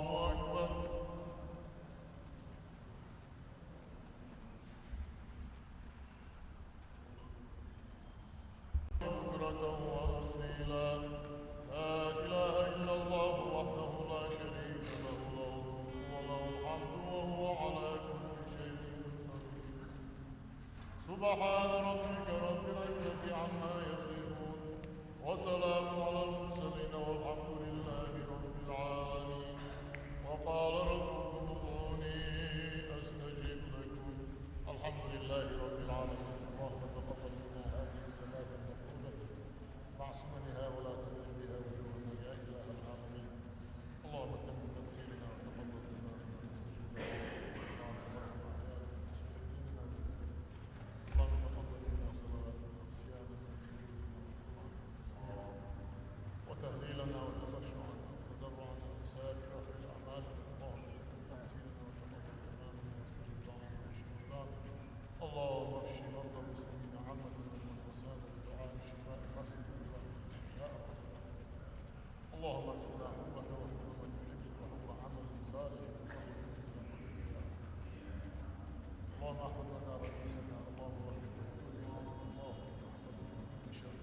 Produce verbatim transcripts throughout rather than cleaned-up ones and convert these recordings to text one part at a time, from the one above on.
الله أكبر. بكرة وأصيلا. لا إله إلا الله وحده لا شريك له، له الملك وله الحمد وهو على كل شيء قدير. سبحان ربك رب العزة عما يصفون، وسلام على المرسلين والحمد لله رب العالمين. وقال ربكم ادعوني أستجب لكم. الحمد لله رب العالمين. اللهم تقبل منا هذه الصلاة المقبولة، مع سننها، ولا تضل بها وجوهنا يا إله العالمين. اللهم تم تقصيرنا وتقبل منا إنك أنت الجبار. اللهم ارحم أحياءنا المسلمين. اللهم تقبل منا صلواتنا وصيامنا وقيامنا وتهليلنا وتخشعنا وتضرعنا وسائر خير أعمالنا. اللهم تم تقصيرنا وتقبل إمامنا واستجب دعاءنا واشف مرضانا. اللهم اشف مرضى المسلمين عامة ومن وسانا بدعاء الشفاء خاصة برحمتك يا أرحم الراحمين. اللهم ارزقنا حبك وحب من يحبك وحب عمل صالح يقربنا إلى حبك يا أرحم الراحمين. اللهم احفظ لنا رئيسنا، اللهم وفقه لكل خير، اللهم احفظه من كل شر،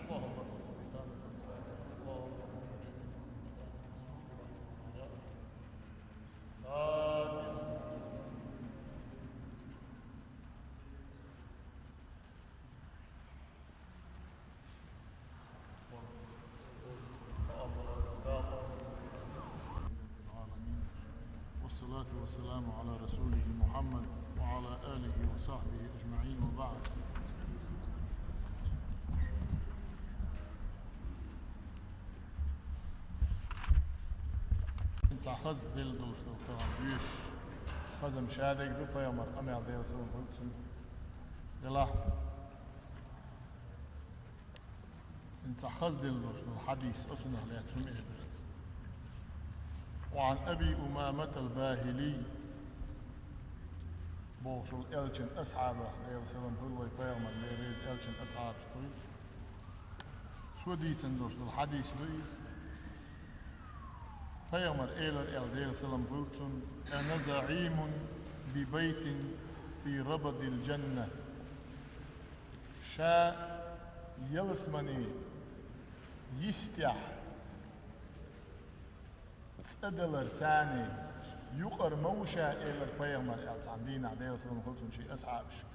اللهم ارزقه بطانة صالحة، اللهم ارزقه بطانة صالحة يا أرحم الراحمين. آمين. والصلاة والسلام على رسوله محمد وعلى آله وصحبه أجمعين، وبعد. Цхьа хаза дела долуш долу тахана доьшуш, хаза-м шадерг ду, пайхамар къамел, Делан салам хуьлда цунна, делахь. Цхьа хаза дела долуш долу хьадис, оцунах лаьцна хӀума эр дара аса. وعن أبي أمامة الباهلي бохуш волу элчан асхьабах, Делан салам хуьлда вайн пайхамарна, Дела реза элчан асхьабашна хуьлда. Цо дийцина долуш долу хьадис ду иза. Пайхамар элира аьлла, Делан салам хуьлда цунна: أنا زعيم ببيت في ربض الجنة. Ша ялсаманин йистехь цӀа даларца юкъара ма ву ша, элира пайхамар аьлла, цхьана дийнахь, Делан салам хуьлда цунна, шен асхьабашка.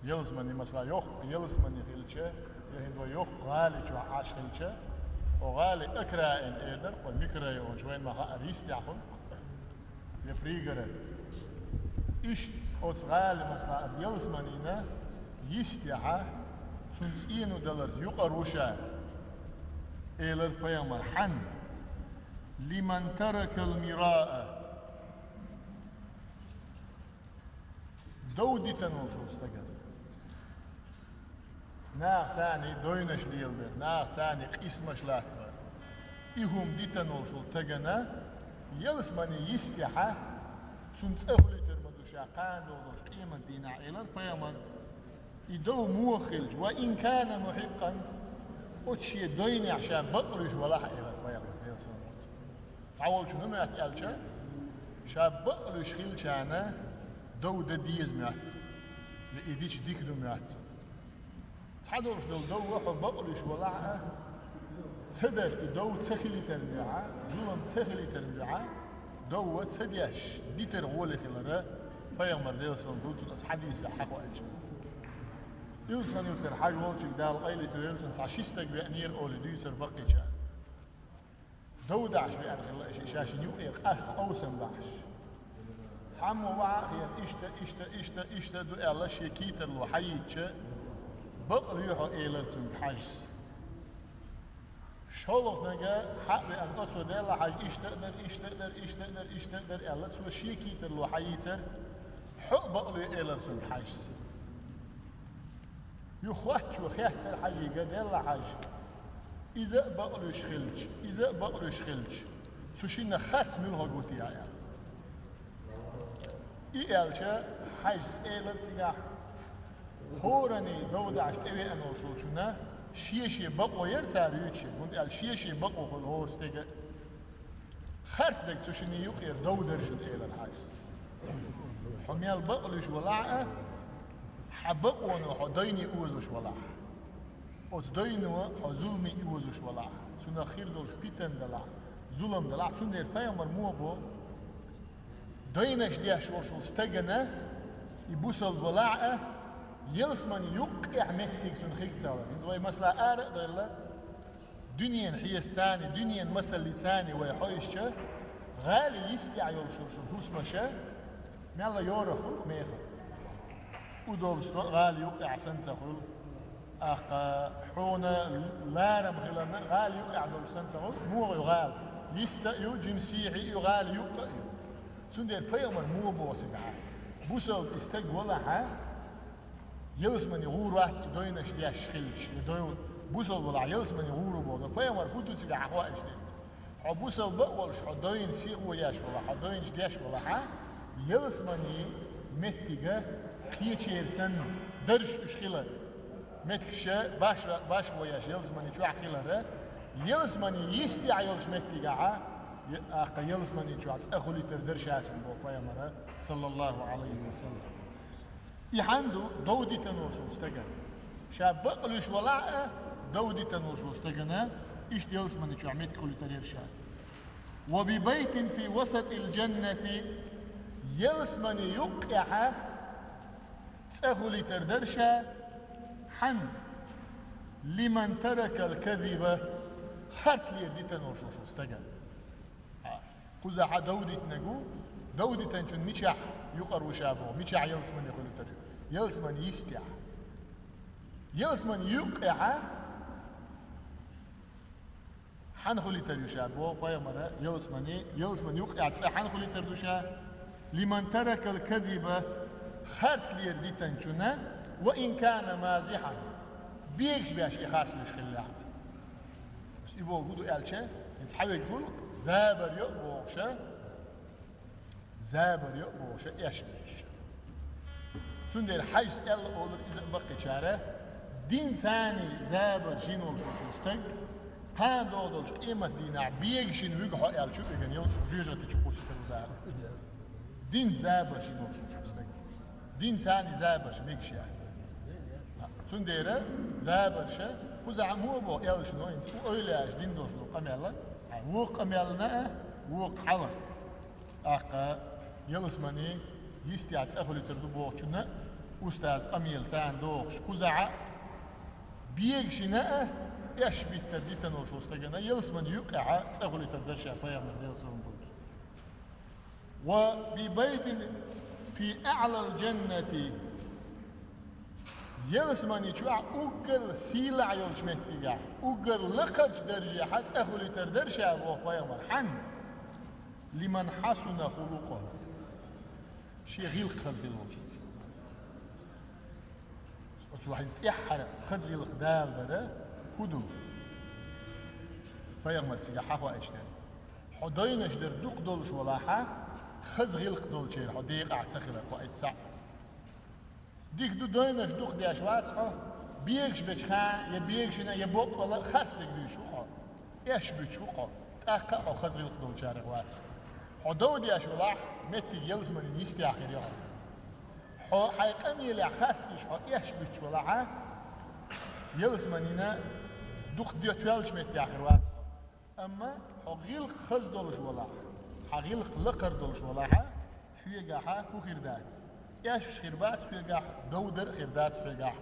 Ялсамани, масала, йоккха ялсамани хилча, я хӀинца вай йоккха гӀали чохь Ӏаш хилча, оцу гӀали, окраин эр дара, кху микрорайонаш вайна ма хаъара йистехь хуьлу, я пригород. Иштта оцу гӀали, масала, ялсаманин йистехь, цунна цӀено даларца юкъара ву ша, элира пайхамар. Хьан? لمن ترك المراء. Дов дитина волуш волу стагана. Нахаца дойнаш леладар, нахаца къийсамаш латтабар. И хӀума дитина волуш волу стагана ялсаманин йистехь, цунна цӀа хуьлуьйтур ма ду ша кхана догӀу долчу къематдийнахь, элира пайхамар. И дов муха хилча, وإن كان محقا, оцу шен дойнехь ша бакълуьйш валахь а, элира пайхамар, Делан салам хуьлда цунна. Цхьаволчун хӀун моьтту аьлча, ша бакълуьйш хилча, дов дан деза моьтту, я и дича дика ду моьтту. Цхьадолуш долу дов хьо бакълуьйш валахь а, ца дар, и дов ца хилийтарна дуьхьа, зулам ца хилийтарна дуьхьа, дов ца деш, дитар гӀоле хилар, пайхамар, Делан салам хуьлда цунна, оцу хьадисехь хьахоуьйту. Илсхан-Юьртара Хьажа волчуьнга, Дала къайле тойла цунна, цхьа ши стаг веанера олий дуьйцура баккхийчара. Дов дахьаш веана хилла и шиъ, ша шина юкъера къа-, къовсам бахьаш. Цхьаммо ваха а хиъна, иштта, иштта, иштта, иштта ду аьлла, шен кийтарло хьайийцча, бакълуьй хьо, элира цуьнга Хьажас. ШолгӀаниг хьа а веана, оцо, делла Хьажа, иштта а дара, иштта а дара, иштта а дара, иштта а дара аьлла, цо шен кийтарло хьайийцара, хьо а бакълуьй, элира цуьнга Хьажас. Юха хоттачо хаьттара Хьажига, делла Хьажа, иза а бакълуьйш хилча, иза а бакълуьйш хилча, цу шинна харц муьлхарг ву те аьлла. И аьлча, Хьажас элира цигахь: хӀоранна дов дахьаш тӀевеана волуш волчунна шен-шен бакъо яра цара юьйцуш, хӀунда аьлча шен-шен бакъо хуьлу хӀора стеган. Харцдерг цу шинна юкъера дов дар шуна, элира Хьажас. Хьо мел бакълуьйш валахь а, хьан бакъонах хьо дайне озалуш валахь. Оцу дайно хьо зуламе озалуш валахь, цунах хир долуш питана далахь, зулам далахь, цундела пайхамар муха боху, дайнаш деш волчу стагана и бусалба валахь а, ялсамани юккъехь меттиг цунна хир ца хилар. ХӀинца вай масала ара а делла, дуьненан хьесапца, дуьненан масаллица вай хьовсча, гӀали йистехь йолуш йолу хӀусамаш мелла йорах хуьлу мехала. Удовлсто гӀали юккъехь санна ца хуьлу. ТӀаккха хьуна ларам хиларна гӀали юккъехь долуш санна ца хуьлу, муха ю гӀала? Йиста а ю, жима сехьа а ю, гӀали юккъа а ю. Цундела пайхамар муха боху цигахь, бусалба и стаг валахь а, ялсамани гӀур вац и дайнаш деш хилча, я дой бусалба валахь, ялсамани гӀур ву боху. Пайхамар хӀун ду цигахь хьан хоуьйтуш дерг? Хьо бусалба а волуш, хьо дайна сихо еш валахь, хьо дайнаш деш валахь а, ялсамани меттига кхечеран санна дарш уьш хилар. Меттигаш баш, башхо еш ялсамани чохь хилар, ялсамани йистехь йолчу меттигахь, я-, тӀаккха ялсамани чохь цӀа хуьлуьйтур дара ша цунна боху пайхамара, саллаллаху Ӏалайхи ва саллам. И хьан ду дов дитина волуш волу стагана? Ша бакълуьйш валахь а, дов дитина волуш волу стагана иштта ялсамани чохь меттиг хуьлуьйтур яра ша. «Ва би байтин фи васатил жаннати», ялсамани юккъехь цӀа хуьлуьйтур дара ша, хьан? «Лиман таракал казиба», харцлера дитина волуш волу стагана. Кхузахь дов дитинарг ву, дов дитинчун мичахь юкъара ву ша боху, мичахь ялсамани хуьлуьйтур ю? Ялсамани йистехь. Ялсамани юккъехь хьан хуьлуьйтур ю ша боху пайхамара, ялсамани, ялсамани юккъехь цӀа хьан хуьлуьйтур ду ша? «Лиман таракал казиба», харцлера дитинчунна, «ва ин кана мазихьан», бегаш беш и харцлуьйш хиллехь. И боху хӀун ду аьлча, хӀинца хьан верг хуьлу, забар йо а бохуша, забар йо а бохуша, эш буьтуша. Цундела Хьажас аьлла олура иза а баккхийчара, динца забар йина волуш волу стаг, кхана догӀу долчу къематдийнахь бегашина вуьгу хьо аьлла чу а вигана, жоьжахати чу кхуссур ву Дала. Динца забар йина волуш волу стаг. Динца забарш мегаш яц. Цундела забарша, кхузахь муха боху аьллачу нойнца, кху эвлаяаша дина долуш долу къамел, вукху къамелна а, вукху хьалха. ТӀаккха ялсамани йистехь цӀа хуьлуьйтур ду бохучунна, устаз къамел царна дохуш, кхузахь бегашина а, эш биттар дитина волуш волу стагана ялсамани юккъехь цӀа хуьлуьйтур дара ша пайхамар, Делан салам хуьлда. «Ва би байтин фи аӀлал жаннати». Ялсамани чохь уггар сийлахь йолчу меттигехь, уггар лакхарчу даржехь цӀа хуьлуьйтур дара ша боху пайхамар. Хьан? «Лиман хьасуна хулукъуху». Шен гӀиллакх хаза хилла волчу. Оцу вахьийна тӀаьххьара хаза гӀиллакх Дала дара хӀун ду? Пайхамар цигахь хьан хоуьйтуш дара? Хьо дайнаш дар дукха долуш валахь а, хаза гӀиллакх долчеран хьо декъахь ца хилар хоуьйту цхьаъ. Дика ду, дайнаш дукха деш вац хьо, бегаш бечу хана, я бегашина, я боккъала а харцдерг дуьйцуш ву хьо, эш буьтуш ву хьо, тӀаккха а хьо хаза гӀиллакх долчарех вац хьо. Хьо дов деш валахь, меттиг ялсаманин йистехь хир ю хьо. Хьо хьайн къамелехь харц деш хьо эш буьтуш валахь а, ялсаманина дукха де тоьллачу меттехь хир вац хьо. Амма хьо гӀиллакх хаза долуш валахь, хьан гӀиллакх лакхара долуш валахь а, хьоьгахь хӀун хир дац? Эшпаш хир бац хьоьгахь, дов дар а хир дац хьоьгахь.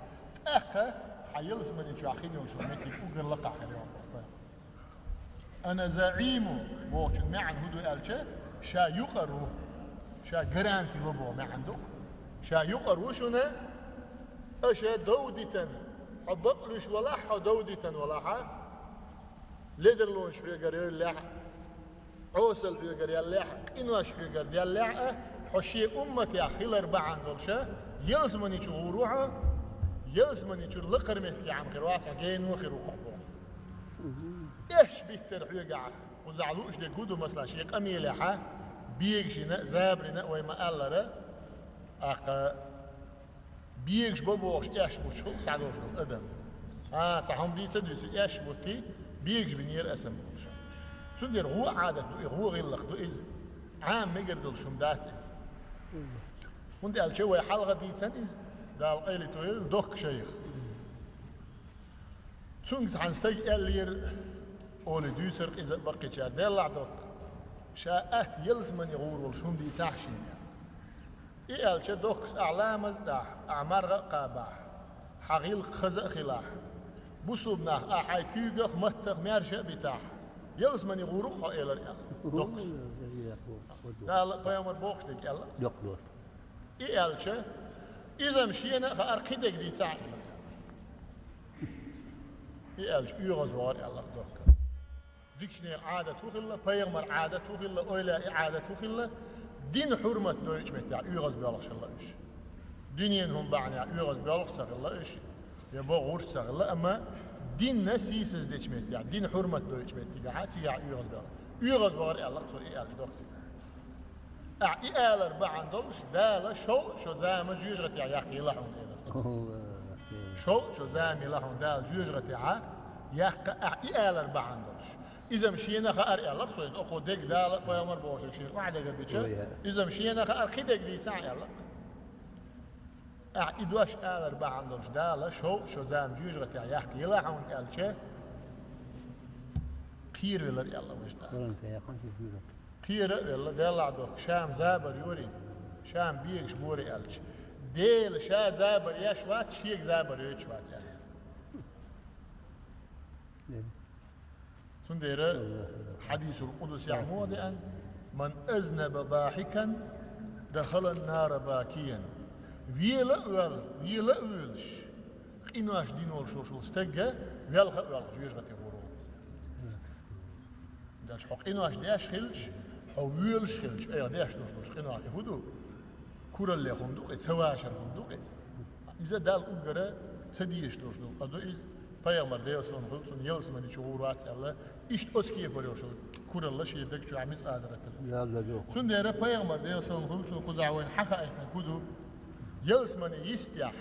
ТӀаккха хьан ялсамани чохь хин йолуш йолу меттиг уггар лакхахь хир ю хьо. «Ана заӀиму» бохучун маьӀна хӀун ду аьлча, ша юкъара ву, ша гаранти ло боху маьӀна ду-кх. Ша юкъара ву шуна, аша дов дитина, хьо бакълуьйш валахь, хьо дов дитина валахь а, ледарлонаш хьоьгара йоллехь а, Ӏесалла хьоьгара яллехь а, къинош хьоьгара деллехь а, хьо шен умматехь хилар бахьана долуша, ялсамани чу гӀур ву хьо, ялсамани чуьра лакхара меттигехь хир вац хьо, гено хир ву хьо боху. Эш биттар хьоьгахь, кхузахь лууш дерг хӀун ду, масала, шен къамелехь бегашина а, забарина а вай ма-аллара, тӀаккха бегаш бан бохуш, эш буттуш хӀуъа схьадолуш долу адам. А, цхьа хӀума дийца а дуьйций, эш буттий, бегаш бинера аса бохуш. Цундела гӀо Ӏадат ду, и гӀо гӀиллакх ду иза. Ӏама мегар долуш хӀума дац иза. ХӀунда аьлча вай хьалха дийцина иза, Дала къайле тойийла, Докка шайх. Цуьнга цхьана стага аьллера, олий дуьйцура иза баккхийчара: «Деллахь, Докка, ша атта ялсамане гӀур волуш хӀума дийцахьа шена». И аьлча, Доккас: «Ахьа ламаз а дахь, ахьа марха а кхабахь, хьан гӀиллакх хаза а хилахь, бусулба нах ахьа хьайн куьйгах, маттах маьрша а битахь, ялсамане гӀур ву-кх хьо», — элира аьлла Доккас. Дала а, пайхамар бохуш дерг аьлла. И аьлча, иза-м шена а хаьара, кхидерг дийцахьа аьлла. И аьлча, оьгӀазвахара аьлла Докка. Дикачу нехан Ӏадат хӀун хилла, пайхамар Ӏадат хӀун хилла, ойла и Ӏадат хӀун хилла, дин хьурмат дойтучу меттехь оьгӀаз боьлхуш хилла уьш. Дуьненан хӀума бахьанехь оьгӀаз боьлхуш ца хилла уьш, я богӀурш ца хилла, амма динна сийсаз дечу меттехь, дин хьурмат дойтучу меттигехь, цигахь оьгӀаз боьлхуш. ОьгӀазвахара аьлла цо и аьлча Доккас. Ахьа и алар бахьана долуш, Дала шовзткъа шо зама жоьжахатехь яккхийла хьуна, элира цо. АллахӀ. Шовзткъа шо зама йила хьуна Дала жоьжахатехь яккха, ахьа и алар бахьана долуш. Иза-м шена а хаьара аьлла цо, иза окхо дерг Дала а, пайхамар бохуш дерг шена охьадегар дича, иза-м шена а хаьара, кхидерг дийцахьа аьлла. Ахьа и дош алар бахьана долуш, Дала шовзткъа шо зама жоьжахатехь яккхийла хьуна аьлча, кхеравелира аьлла важа нах. Кхера а велла, деллахь Докка, ша-м забар йора, ша-м бегаш бора аьлча, Дела ша забар еш вац, шега забар йойтуш вац аьлла. Цундела хьадисул къудсехь муха деана: «Ман азнаба дахикан, дахалан нара бакиян». Вела а ваьлла, вела а воьлуш, къинош дина волуш волу стаг велха а воьлхуш жоьжахате гӀур ву иза. Дальше хьо къинош деш хилча, хьо воьлуш хилча, айхьа деш долуш долуш къинойх и хӀун ду? Кураллех хӀума ду-кх иза, ца вашарх хӀума ду-кх иза. Иза Далла уггара ца дезаш долуш долу къа ду иза. Пайхамар, Делан салам хуьлда цунна, ялсамани чу гӀур вац аьлла, иштта оцу кепара йолуш йолу куралла шен даг чохь мискъазарратал. Цундела пайхамар, Делан салам хуьлда цунна, кхузахь вайна хьахаийтинарг хӀун ду? Ялсамани йистехь,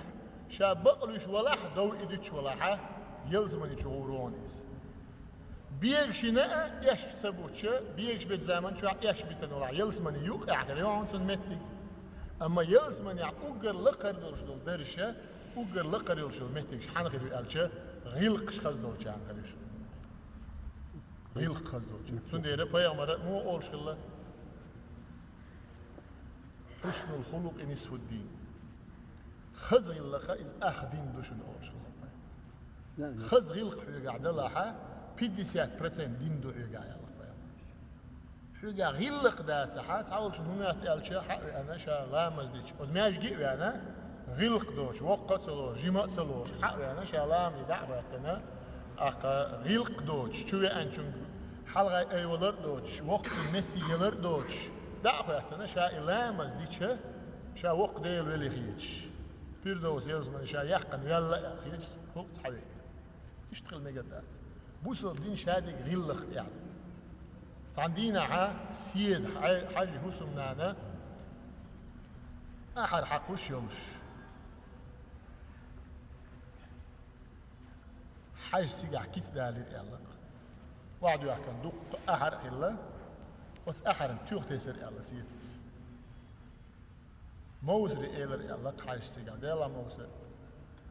ша бакълуьйш валахь, дов и дуьтуш валахьа, ялсамани чу гӀур ву хьуна иза. Бегашна а эшна ца бутча, бегаш бечу заман чохь эшна битина валахь, ялсамани юккъехь хир ю хьуна цунна меттиг. Амма ялсаманехь уггар лакхара долуш долу даржаша, уггар лакхара йолуш йолу меттигаш хьанна хир ю аьлча, гӀиллакхаш хаза долчарна хир ю шу. ГӀиллакх хаза долчарна. Цундела пайхамара муха олуш хилла: «Хьуснул хулукъи нисфуддин». Хаза гӀиллакх иза ах дин ду шуна олуш хилла. Хаза гӀиллакх хьоьгахь далахьа, пятьдесят процент дин ду хьоьгахь аьлла пайхамара. Хьоьгахь гӀиллакх дацахьа, цхьа волчун хӀун моьтту аьлча, хьа а веана, ша ламаз дича, оцу маьжге а веана, гӀиллакх доцуш, воккха а ца лоруш, жима а ца лоруш, хьа а веана, ша ламазе дӀа а хӀоьттина, аккха гӀиллакх доцуш, чу веанчунга хьалхай айвалар а доцуш, воккхачун меттиг ялар а доцуш, дӀа а хӀоьттина, ша и ламаз дича, ша воккха Дела веле хеташ, Пирдовс ялсамани ша яьккхина ваьлла а хеташ, хӀуъа цхьа ве. Иштта хила мегар дац. Бусалба дин шадерг гӀиллакх тӀехь ду. Цхьана дийнахьа Седа хьай-, хьаьжи хӀусамнана ахьар хьакхуш йолуш, хьаьжа цигахь кица далийра аьлла-кх. Охьадоьхкина дуккха ахьар а хилла, оцу ахьарна туьха тесира аьлла Седас. Мовсаре элира аьлла-кх хьаьжа цигахь: «Делахь, Мовсар,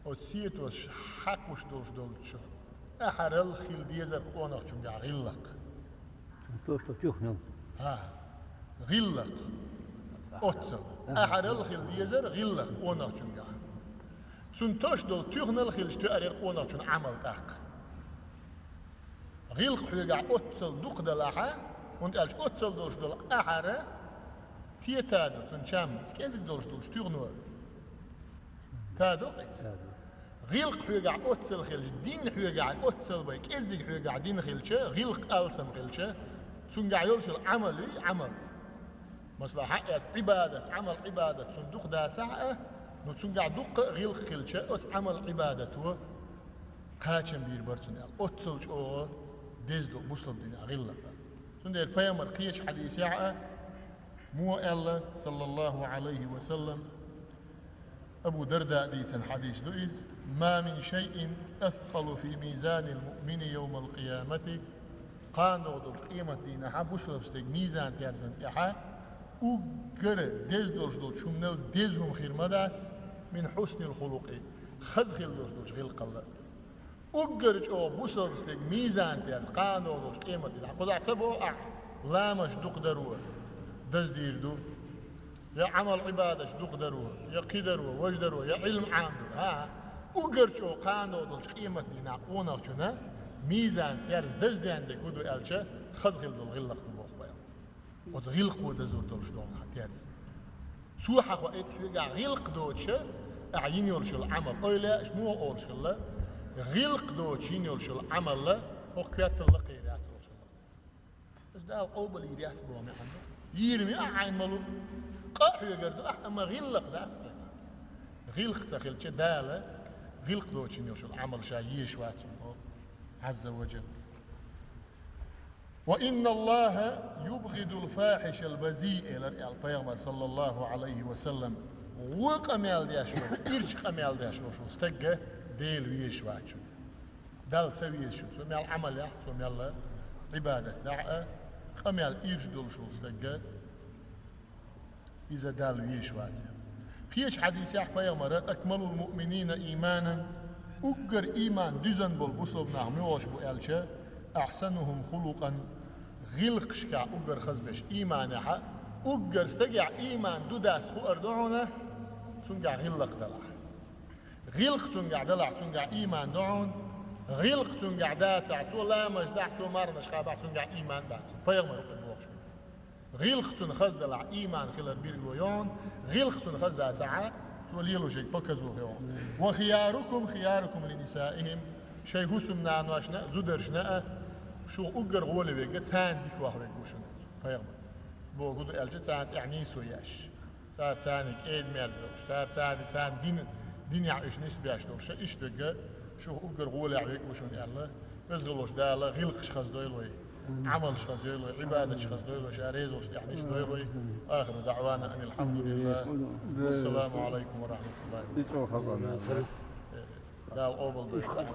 оцу Седас хьакхуш долуш долчу ахьарал хила дезара къонахчуьнгахь гӀиллакх». То, что тюхнул. ХӀа, гӀиллакх. Оццал. Ахьарал хила дезара гӀиллакх къонахчуьнгахь. Цунна тосуш долу туьхнал хилча тоьар яра къонахчун Ӏамал тӀаккха. ГӀиллакх хьоьгахь оццал дукха далахьа, хӀунда аьлча оццал долуш долу ахьара тета ду, цуьнан чам кӀезиг долуш долчу туьхно та ду-кх иза. ГӀиллакх хьоьгахь оццал хилча, дин хьоьгахь оццал бен кӀеззиг хьоьгахь дин хилча, гӀиллакх алсам хилча, цуьнгахь йолуш йолу Ӏамал юй, Ӏамал. Масала, хьан эцу Ӏибадат, Ӏамал, Ӏибадат цунна дукха дацахь а, ну, цуьнгахь дуккха а гӀиллакх хилча, оцу Ӏамал, Ӏибадато кхачам бийр бара цунна аьлла. Оццал чӀогӀа деза ду бусалба динехь гӀиллакх. Цундела пайхамар кхечу хьадисехь а муха аьлла, саллаллаху Ӏалайхи ва саллам, Абу Дарда дийцина хьадис ду иза: «Ма мин шайин аскъалу фи мизанил муъмини йовмал къиямати Кхана догӀу долчу къематдийнахьа бусалба стеган мизан-терзан тӀехьа уггар деза долуш долчу хӀуманал деза хӀума хир ма дац, мин хьуснил хулукъи, хаза хила долуш долчу гӀиллакхалла. Уггар чӀогӀа бусалба стеган мизан-терза кхана догӀу долчу къематдийнахьа, кхузахь ца боху ахь, ламазаш дукха даро даздийр ду, я Ӏамал-Ӏибадаташ дукха даро, я кхин даро, важа даро, я Ӏилма Ӏамадо. ХӀа, уггар чӀогӀа кхана догӀу долчу къематдийнахь къонахчунна мизан-терза дазден дерг хӀун ду аьлча, хаза хила долу гӀиллакх ду боху пайхамара. Оцу гӀиллакхо дазор долуш долу хьан терза. Цо хьан хьо эта хьоьгахь гӀиллакх доцуша, ахьа йина йолуш йолу Ӏамал. Ойла аьлча муха олуш хилла, гӀиллакх доцуш йина йолуш йолу Ӏамалла хӀокху коьрталла кхийр яц олуш хилла. Аса Дала къобал йийр яц боху маьӀна. Йийр ма ю ахь Ӏайн малу, къа а хьоьгар ду ахь, амма гӀиллакх дац хьоьгахь. ГӀиллакх ца хилча Дала, гӀиллакх доцуш йина йолуш йолу Ӏамал ша езаш вац хьуна боху, Ӏазза ва Джалла. «Ва инна Аллаха юбгӀидул фахишал базиъ», элира аьлла пайхамар, саллаллаху Ӏалайхи ва саллам, вон къамел деш волу, ирча къамел деш волу стагга Дела везаш вац шуна. Далла ца везаш шуна. Цо мел Ӏамал яхь, цо мел Ӏибадат дахь а, къамел ирча долуш волу стагга иза Далла везаш вац аьлла. Кхечу хьадисехь пайхамара: «Акмалул муъминина ийманан», уггар ийман дуьзна болу бусалба нах муьлш бу аьлча, «ахьсанухум хулукъан», гӀиллакхашкахь уггар хаза берш, ийманехь а, уггар стагехь ийман ду дац хуур ду хьуна, цуьнгахь гӀиллакх далахь. ГӀиллакх цуьнгахь далахь, цуьнгахь ийман ду хьуна, гӀиллакх цуьнгахь дацахь, цо ламазаш дахь, цо марханаш кхабахь, цуьнгахь ийман дац. Пайхамара бохуш. ГӀиллакх цуьнан хаза далахь, ийман хилар билгало ю хьуна, гӀиллакх цуьнан хаза дацахь, цо лелош ерг показуха ю хьуна. «Ва хиярукум хиярукум ли нисаихим», шайн хӀусамнаношна а, зударшна а, шух уггар гӀоле верг, царна дика ваха верг ву шуна, пайхамар. Боху ду аьлча, царна тӀехь нийсо еш. Цара царна кӀеда-мерза долуш, цара царна, царна дин, динехь уьш нисбеш долуш, иштта верг шух уггар гӀолехь верг ву шуна аьлла, Веза волчу Дала гӀиллакхаш хаза дойла вай, Ӏамалш хаза дойла вай, Ӏибадаташ хаза дойла вай, ша реза волчу тӀехь нисдойла вай. Ахиру даъвана анил хьамдулиллах. Вассаламу Ӏалайкум ва рахматуллахи ва баракатух. Дала къобал дойла.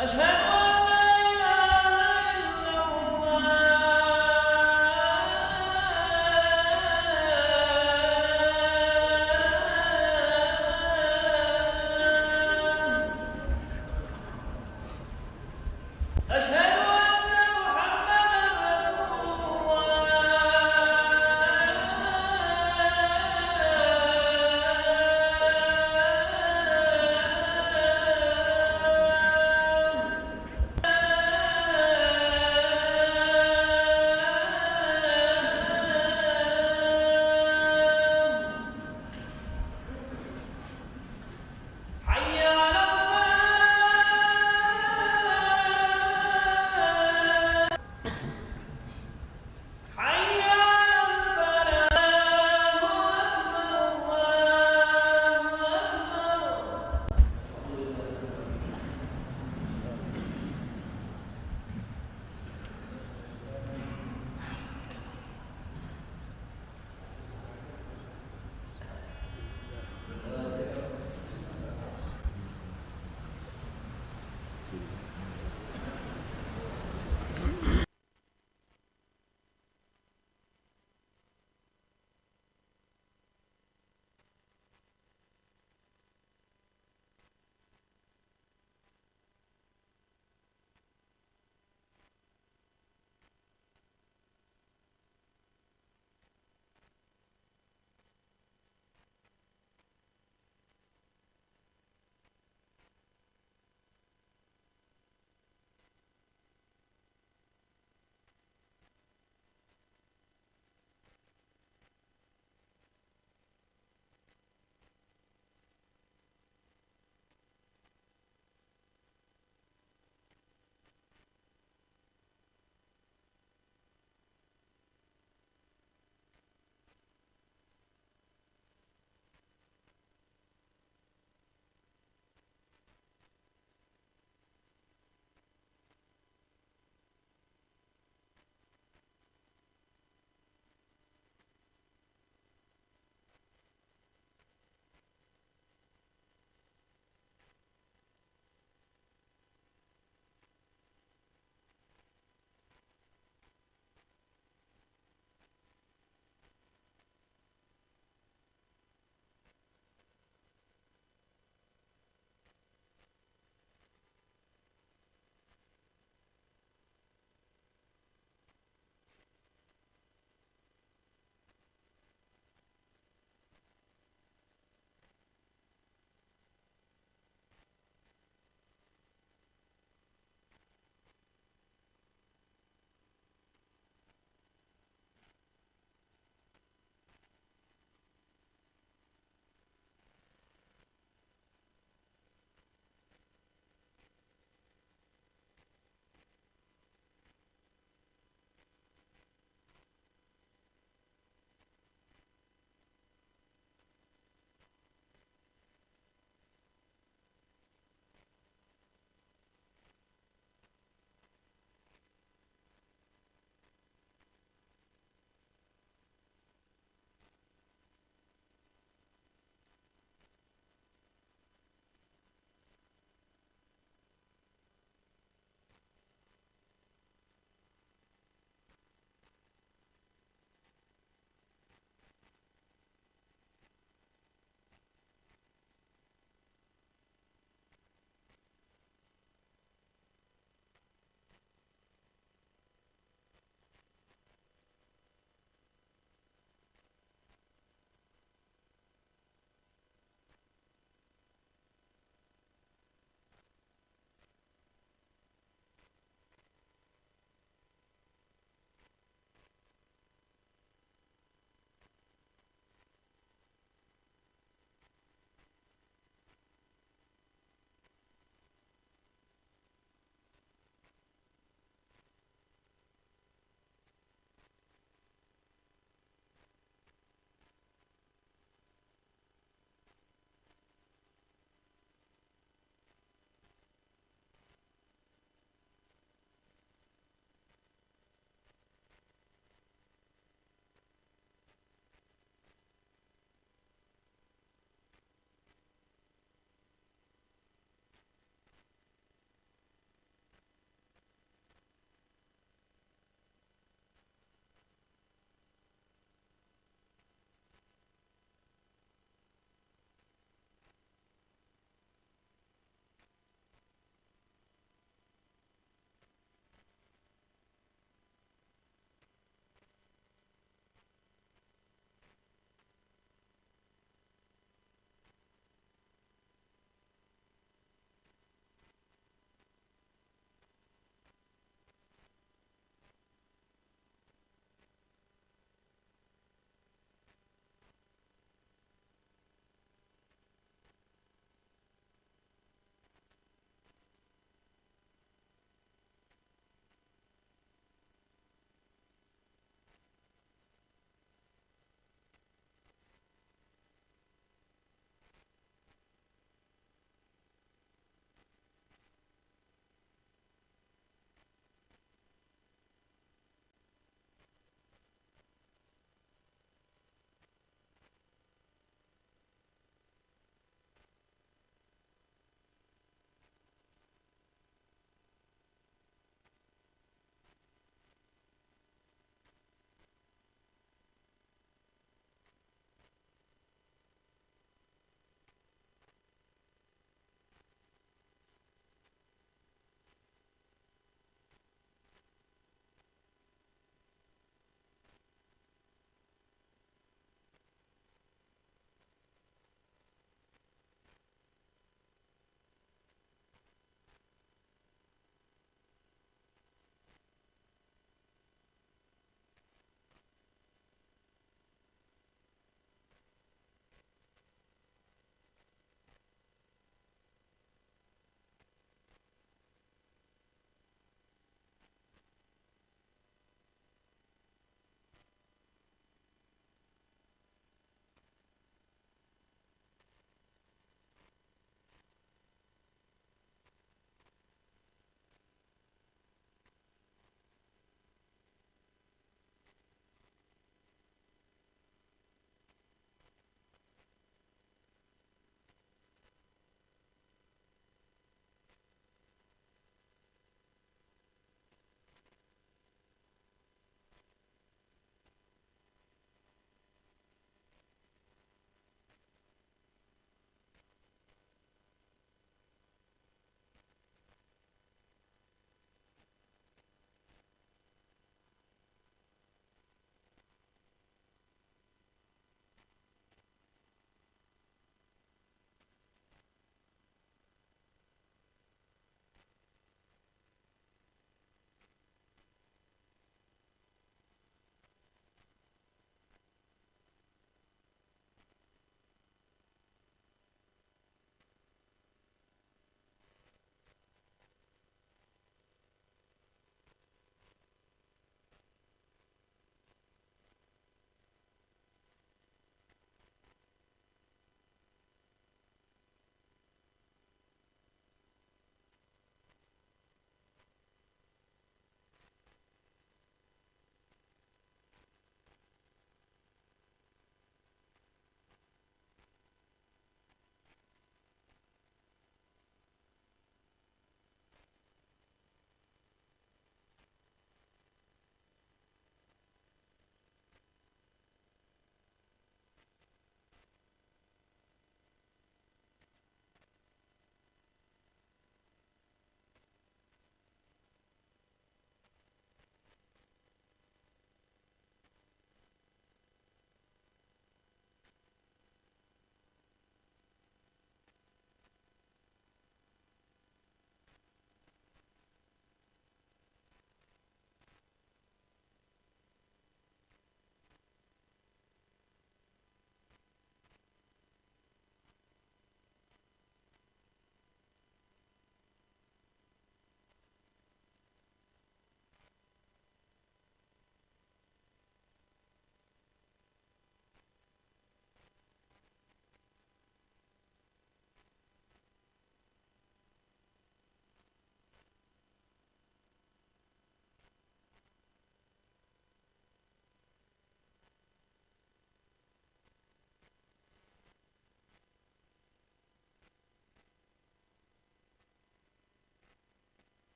Ashhadu